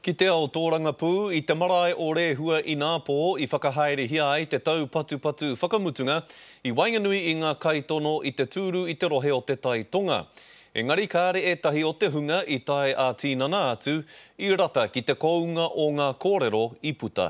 Ki te ao tōrangapū, i te marae o Rēhua inapō i whakahaerehia ai te taupatupatu whakamutunga i waenganui i ngā kaitono i te tūru i te rohe o Te Tai Tonga. Engari kāre ētahi o te hunga i tae ā-tīnana atu i rata ki te kounga o ngā kōrero i puta.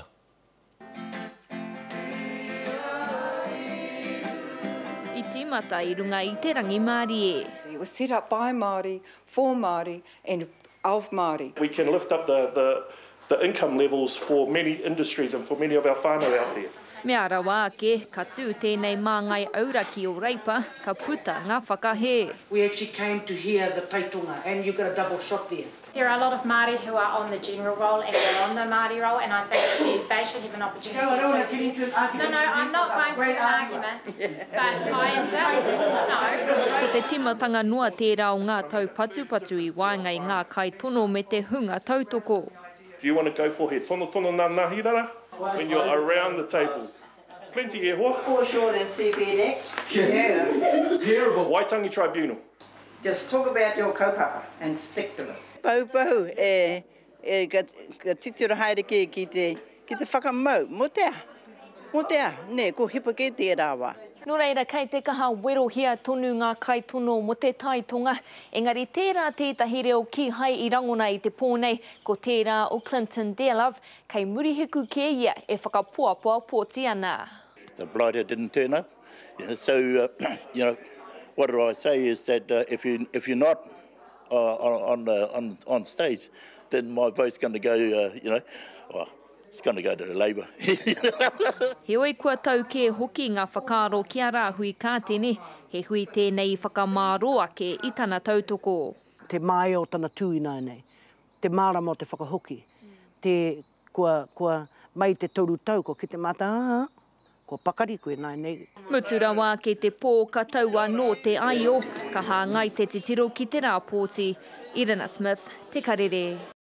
I tīmata i runga i te rangimārie. It was set up by Māori, for Māori and of Māori. We can lift up the the the income levels for many industries and for many of our whānau out there. Mea rawa ake, ka tū tēnei māngai auraki o Reipa, ka puta ngā whakahē. We actually came to hear the taitonga and you got a double shot there. There are a lot of Māori who are on the general roll and are on the Māori roll and I think that they should have an opportunity No, I don't want to get into an argument. No, no, I'm not going to an argument, but I am just, no. Ko te tīmatanga noa tērā o ngā taupatupatu i waenga i ngā kaitono me te hunga tautoko. Do you want to go for he tonotono nā Nahirara when you're around the table? Plenty e hoa. Foreshore and Seabed Act. Yeah. Terrible. Waitangi Tribunal. Just talk about your kaupapa and stick to it. Pahupahu, e, e, ka, ka titiro haere kē ki te, ki te whakamau, mō te aha? Mō te aha? Nē, ko hipa kē tērā wā. Nō reira, kei te kaha werohia tonu ngā kaitono mō te Tai Tonga, engari tērā tētahi reo kīhai i rangona i te pō nei, ko tērā o Clinton Dearlove, kei Murihiku kē ia e whakapoapoa pōti ana. The blighter didn't turn up. So, you know, what do I say is that if, you, if you're not uh, on, the, on, on stage, then my vote's going to go, uh, you know, well, it's going to go to Labour. Heoi kua tau kē hoki ngā whakaaro ki a Rāhui Kātene, he hui tēnei i whakamārō ake i tana tautoko. Te māia o tana tū ināianei, te mārama o te whakahoki, te, kua, kua, mai te toru tau, kua kite mātou, ā, kua pakari koe nāianei. Mutu rawa ake te pō ka tau anō te aio, ka hāngai te titiro ki te rā pōti. Irina Smith, Te Karere.